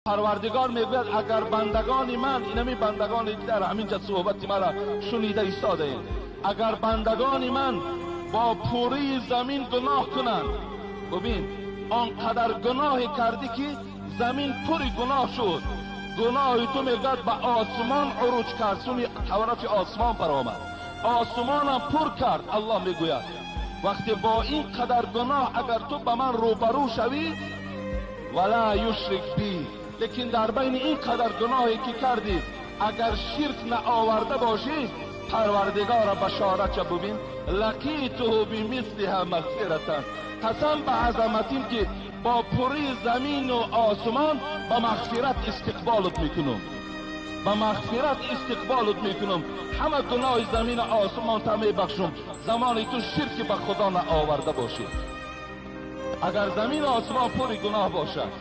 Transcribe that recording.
Парвардигор мегӯяд: агар бандагони ман, инами бандагоне ки дар ҳаминҷа суҳбати маро шунида истодаед, агар бандагони ман бо пурии замин гуноҳ кунанд, бубин, он қадар гуноҳе кардӣ, ки замин пури гуноҳ шуд, гуноҳи ту, мегӯяд, ба осмон уруҷ кард, сӯи тарафи осмон баромад, осмонам пур кард. Аллоҳ мегӯяд: вақте бо ин қадар гуноҳ агар ту ба ман рӯбарӯ шавӣ, ولا يشرك بي, лекин дар байни ин қадар гуноҳе ки кардӣ, агар ширк наоварда бошӣ, Парвардигора башорат бубин, لقيته بمثلها مغفرة, қасам ба азаматим, ки бо пурии замину осмон ба мағфират истиқболат мекунам, ба мағфират истиқболат мекунам, ҳама гуноҳи замину осмонта мебахшум, замоне ту ширки ба Худо наоварда бошӣ. Агар замину осмон пури гуноҳ бошад.